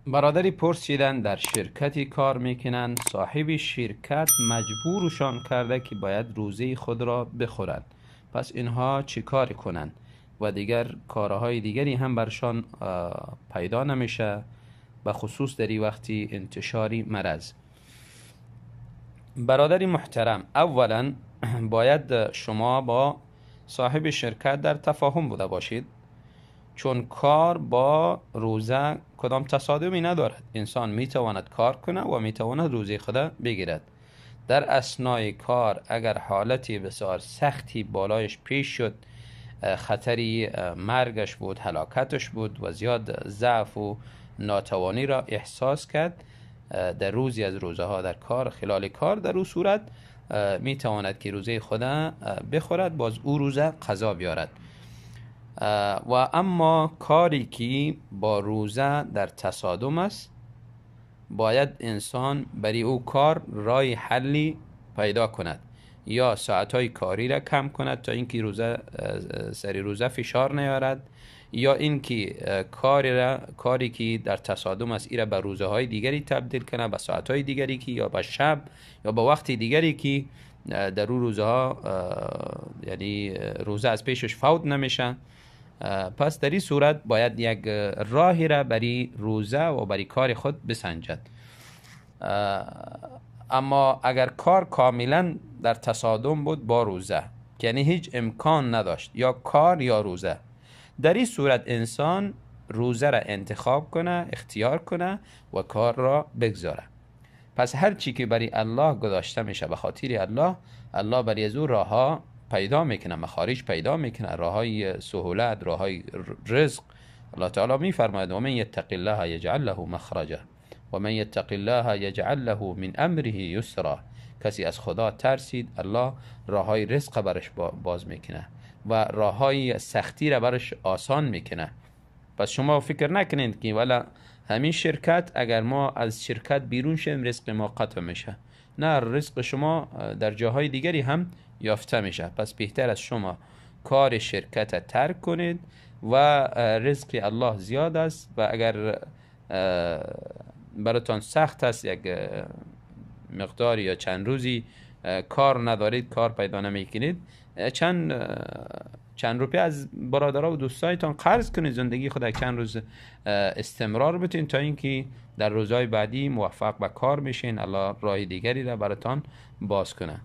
برادری پرسیدن در شرکتی کار میکنند، صاحب شرکت مجبورشان کرده که باید روزه خود را بخورند، پس اینها چه کار کنند؟ و دیگر کارهای دیگری هم برشان پیدا نمیشه، به خصوص در این وقتی انتشاری مرض. برادری محترم، اولا باید شما با صاحب شرکت در تفاهم بوده باشید، چون کار با روزه کدام تصادمی ندارد. انسان میتواند کار کنه و میتواند روزه خود بگیرد. در اثنای کار اگر حالتی بسیار سختی بالایش پیش شد، خطری مرگش بود، هلاکتش بود و زیاد ضعف و ناتوانی را احساس کرد، در روزی از روزه ها در کار، خلال کار، در او صورت میتواند که روزه خود بخورد، باز او روزه قضا بیارد. و اما کاری که با روزه در تصادم است، باید انسان برای او کار راه حلی پیدا کند، یا ساعتهای کاری را کم کند تا اینکه روزه سری روزه فشار نیارد، یا اینکه کاری که در تصادم است ای را به روزه های دیگری تبدیل کنه، به ساعتهای دیگری که یا به شب یا به وقت دیگری که در او روزه ها یعنی روزه از پیشش فوت نمیشه. پس در این صورت باید یک راهی را برای روزه و برای کار خود بسنجد. اما اگر کار کاملا در تصادم بود با روزه، یعنی هیچ امکان نداشت یا کار یا روزه، در این صورت انسان روزه را انتخاب کنه، اختیار کنه و کار را بگذاره. پس هر چی که برای الله گذاشته میشه به خاطر الله، الله برای از او راه ها پیدا میکنه، مخارج پیدا میکنه، راه های سهولت، راه های رزق. الله تعالی میفرماید و من یتق الله یجعل له مخرجا و من یتق الله یجعل له من امره یسرا. کسی از خدا ترسید، الله راه های رزق برش باز میکنه و راه های سختی را برش آسان میکنه. پس شما فکر نکنید که والا همین شرکت اگر ما از شرکت بیرون شیم رزق ما قطع میشه. نه، رزق شما در جاهای دیگری هم یافته میشه. پس بهتر از شما کار شرکت ترک کنید و رزق الله زیاد است و اگر براتان سخت است یک مقداری یا چند روزی کار ندارید، کار پیدا نمیکنید، چند روپیه از برادرها و دوستایتان قرض کنید، زندگی خود چند روز استمرار بتین تا اینکه در روزهای بعدی موفق به کار میشین، الله راه دیگری را براتان باز کنه.